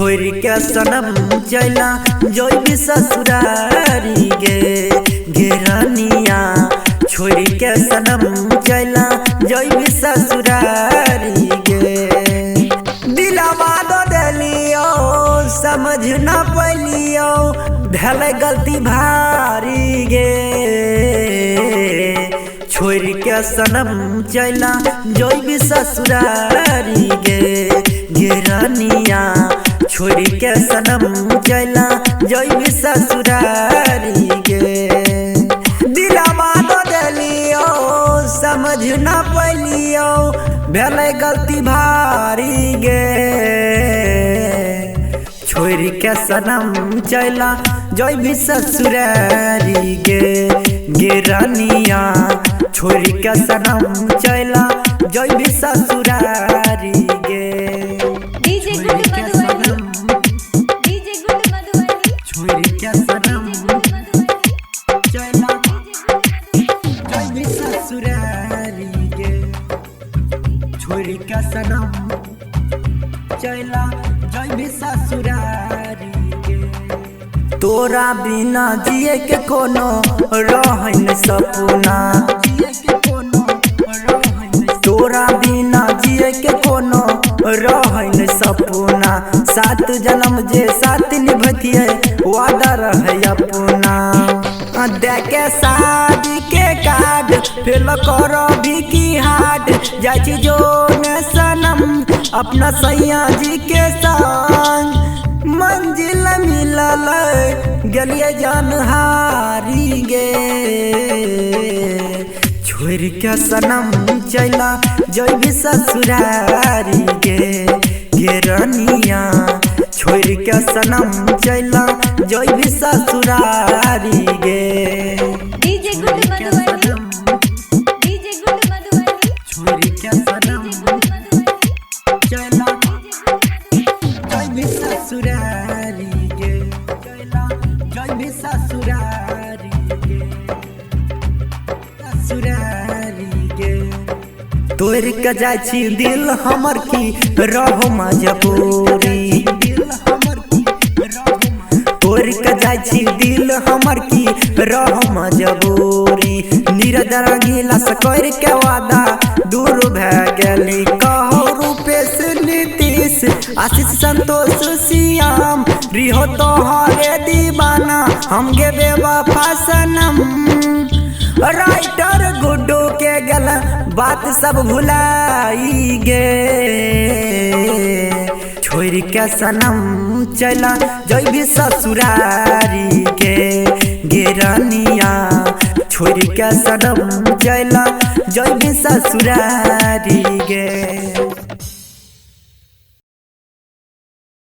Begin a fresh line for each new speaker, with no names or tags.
छोड़ के सनम चला जइबी ससुरारी गे गे रानिया छोड़ के सनम चला जइबी ससुरारी गे। दिलवा दो देलियो समझ न पैलियो भेलै गलती भारी गे छोड़ के सनम चला जइबी ससुरारी गे गे रानिया छोड़ के सनम चला जइबी ससुरारी गे। दिलवा दो देलियो समझ न पैलियो भेलै गलती भारी गे छोड़ के सनम चला जइबी ससुरारी गे गे रानिया छोड़ के सनम चला जइबी ससुरारी गे।
DJ good Madhubani DJ good Madhubani
छोड़ के सनम चला जइबी ससुरारी गे छोड़ के सनम चला जइबी ससुरारी गे। तोरा बिना जिए के कोनो रहै न सपना तोरा बिना जिए के कोनो रहै न सपना सात जन्म जे साथ निभतिए वादा रहै अपना। दे के शादी के कार्ड फेल कर भी की हार्ड जाइ छी जो ने सनम अपना सैया जी के संग मंजिल मिलल गेलिए जान हारी गे छोड़ के सनम चला जइबी ससुरारी गे गे रानिया छोड़ के सनम चला जइबी ससुरारी गे।
DJ good Madhubani DJ good Madhubani
छोड़ के सनम चला जइबी ससुरारी गे चला जइबी ससुरारी गे ससुरारी गे। तोड़ के जाइ छी दिल हमर की रहो मजबूरी तोड़ के जाइ छी दिल हमर की रहो मजबूरी नीरज रंगीला से कर के वादा दूर भए गेली कहो रूपेश नीतीश आशीष संतोष श्याम रिहो तोहरे दीवाना हम गे बेवफा सनम। राइटर गुड्डू के गल बात सब भुलाई गे छोड़ के सनम चला जइबी ससुरारी गे गे रानिया छोड़ के सनम चला जइबी ससुरारी गे।